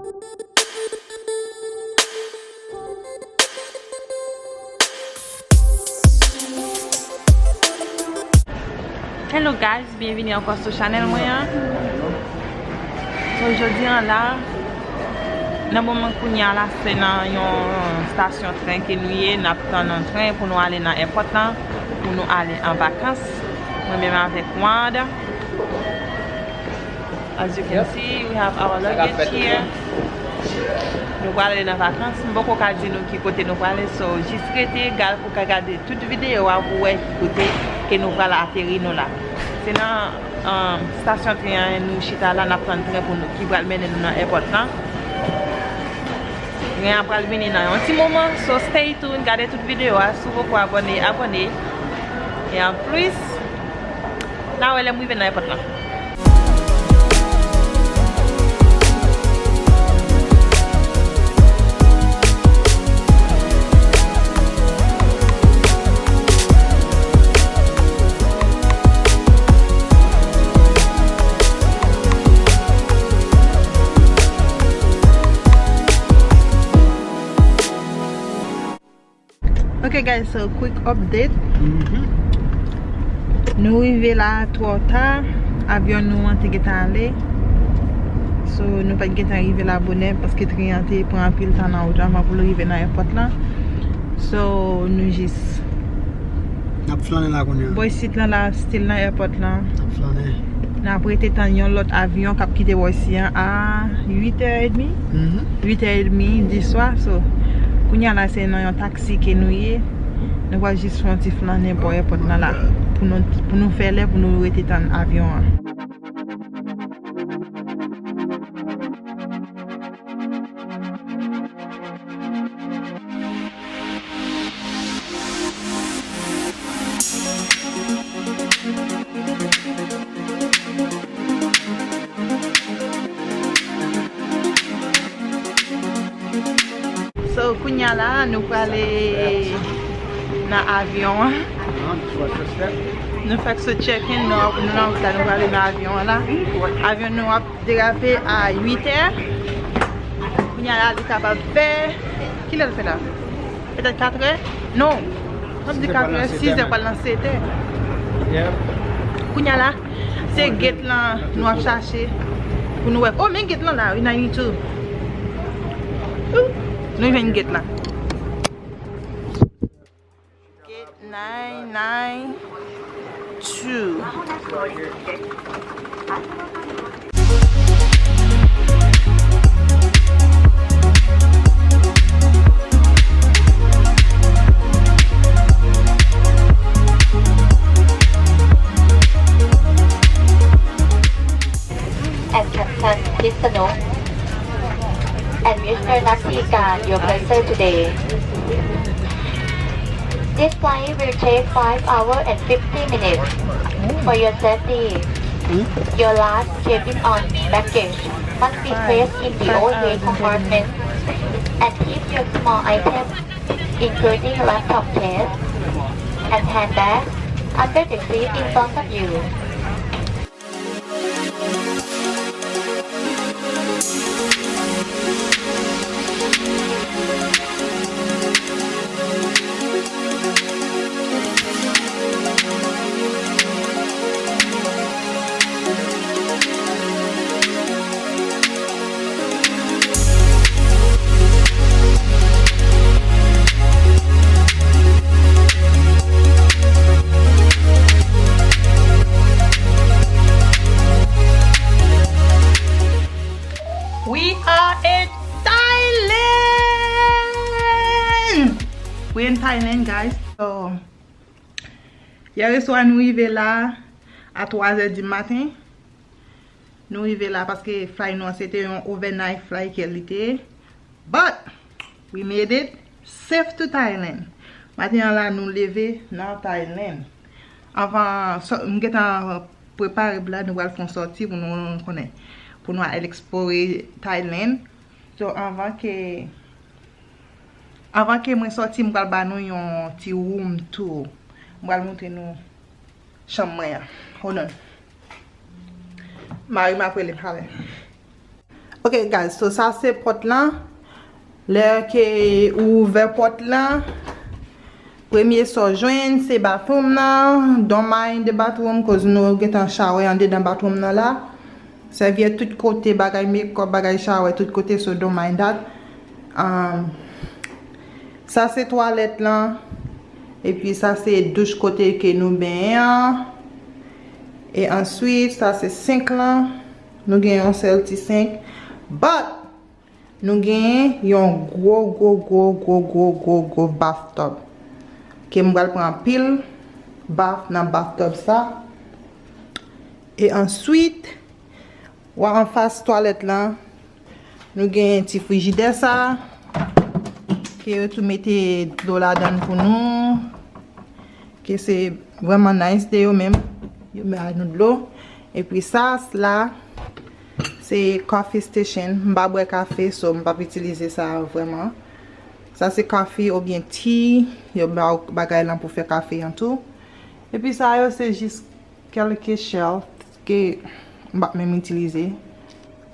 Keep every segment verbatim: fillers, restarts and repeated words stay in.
Hello guys, byenvini ankò sou chanèl mwen an. So, jodi an la, nan moman kounye a la, se nan yon stasyon tren ke nou ye, n ap tann yon tren pou nou ale nan èpòt lan, pou nou ale an vakans. Mwen menm avèk Wanda. As you can see, we have our luggage here. Nou prale nan vakans. M poko ka di nou ki kote nou prale, so jis rete, gade pou ka gade tout videyo a pou wè ki kote ke nou pral ateri nou la. Se nan, um, stasyon tren an nou chita la, n ap tann tren pou nou, ki pral mennen nou nan èpòt lan. Tren an pral vini nan yon ti moman, so stay tuned, gade tout videyo a, si w poko abòne, abòne. E anplis, n a wè lè m rive nan èpòt lan. Ok guys, so quick update. Nou rive la twò ta. Avyon nou an te gentan ale. So nou pa t gentan rive la bonè paske tren an te pran anpil tan nan wout la anvan pou l rive nan èpòt lan. So nou jis N ap flannen la kounye a. Bò isit lan la, still nan èpòt lan. N ap flannen. N ap rete tann yon lòt avyon k ap kite bò isi an a uit è edmi. Uit è edmi di swa. So, kounye a la, se nan yon taksi ke nou ye. Nou pral jis fè yon ti flannen bò èpòt lan la. Pou nou, pou nou fè lè, pou nou rete tann avyon an. So, kounye a la, nou prale nan avyon an. Nou fèk sot check-in, nou, nou nan wout la, nou prale nan avyon an la. Avyon nou ap derape a uit è. Kounye a la, li kapab fè, kilè l fè la? Petèt kat è? Non. M ap di kat è, sis è pral nan sèt è. Kounye a la, se gate lan nou ap chache pou nou wè. Oh, men gate lan la, wi, nan YouTube. Nou jwenn gate lan. Gate nine nine two. And Captain Pisano and Mister Natigan, your vessel today. This flight will take five hours and fifty minutes. For your safety, your last cabin on baggage must be placed in the O A compartment and keep your small items, including laptop case and handbag, under the seat in front of you. We are in Thailand! We in Thailand, guys. So, yè swa nou rive la a twa zè di maten. Nou rive la paske flight nou an se te yon overnight flight ke li te ye. But we made it safe to Thailand. Maten an la nou leve nan Thailand. Anvan, so, m gentan prepare pou la, nou pral fè yon sòti pou nou konnen, pou nou al eksplore Thailand. So, anvan ke, anvan ke mwen sòti, m pral ba nou yon ti room tour. M pral montre nou chanm mwen an. Hold on. Mari m ap rele m talè. Ok guys, so sa se pòt lan. Lè ke ou ouvè pòt lan, premye sa w jwenn se bathroom nan. Don't mind the bathroom, cause nou gentan shower andedan bathroom nan la. Sèvyèt tout kote, bagay makeup, bagay shower tout kote, so don't mind that. Um, sa se twalèt lan. Epi sa se douch kote ke nou benyen an. E answit, sa se sink lan. Nou gen yon sèl ti sink. But, nou gen yon gwo, gwo, gwo, gwo, gwo, gwo, gwo bathtub. Ke m pral pran anpil bath nan bathtub sa. E answit, w a anfas twalèt lan, nou gen ti frijidè sa, ke yo tou mete dlo ladann pou nou, ke se vrèman nice de yo menm, yo ba nou dlo. Epi sa, la, se coffee station, m pa bwè kafe, so m p ap itilize sa vrèman. Sa se coffee oubyen tea, yo ba w bagay lan pou fè kafe an tou. Epi sa yo se jis kèlke shelf ke m p ap menm itilize.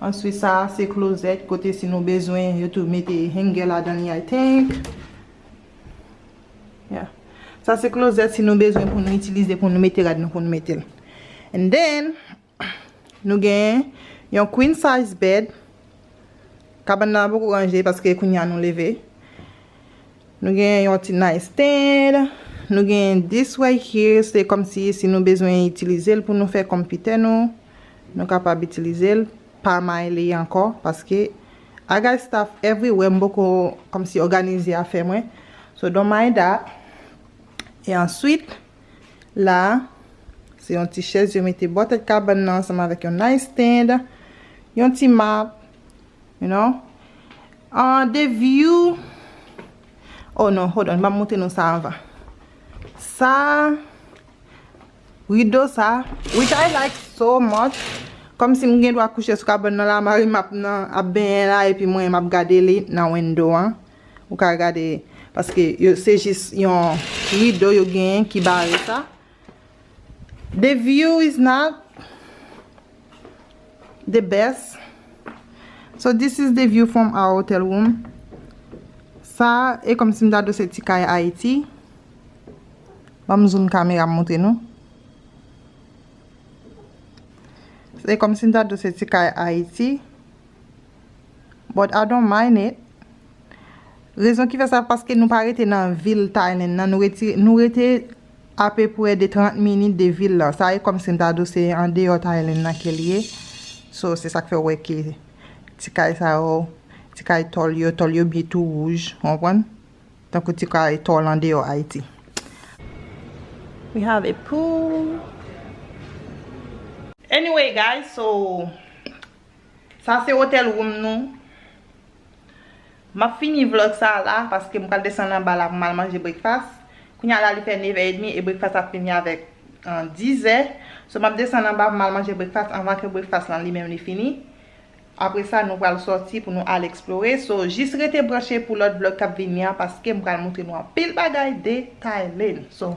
Answit sa se klozèt, kote si nou bezwen, yo tou mete hanger ladan li, I think. Yeah. Sa se klozèt si nou bezwen pou nou itilize, pou nou mete rad nou, pou nou mete l. And then, nou gen yon queen size bed. Kabann nan poko ranje paske kounye a nou leve. Nou gen yon ti nightstand. Nou gen this right here, se kòmsi si nou bezwen itilize l pou nou fè konpitè nou, nou kapab itilize l. Pa may li ankò, paske I got stuff everywhere, m poko kòmsi òganize afè mwen. So don't mind that. E answit, la, se yon ti chèz yo mete bò tèt kabann nan ansanm avèk yon nightstand, yon ti map, you know. Ah, the view. Oh no, hold on, m ap montre nou sa anvan. Sa, rido sa, which I like so much. Kòmsi m gen dwa kouche sou kabann nan la, mari m ap nan, ap benyen la, epi mwen m ap gade li nan window an. Ou ka gade, paske yo, se jis yon rido yo genyen ki bare sa. The view is not the best. So this is the view from our hotel room. Sa e kòmsi m ta di w se ti kay Ayiti. Ban m zoom kamera m montre nou. Se kòmsi m ta di w se ti kay Ayiti. But I don't mind it. Rezon ki fè sa, paske nou pa rete nan vil Thailand nan, nou rete, nou rete apeprè de trant minit de vil la. Sa e kòmsi m ta di w se andeyò Thailand nan ke l ye. So, se sa k fè w wè ke ti kay sa yo, ti kay tòl yo, tòl yo byen tou wouj, w konprann? Tankou ti kay tòl andeyò Ayiti. We have a pool. Anyway, guys, so, sa se hotel room nou. M ap fini vlog sa a la, paske m pral desann anba la pou m al manje breakfast. Kounye a la, li fè nevè edmi e breakfast ap fini avèk, euh, dizè. So, m ap desann anba pou m al manje breakfast anvan ke breakfast lan li menm li fini. Apre sa, nou pral sòti pou nou al eksplore. So, jis rete branche pou lòt vlog k ap vini an, paske m pral montre nou anpil bagay de Thailand. So,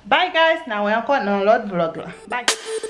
bye guys, n a wè ankò nan lòt vlog la. Bye.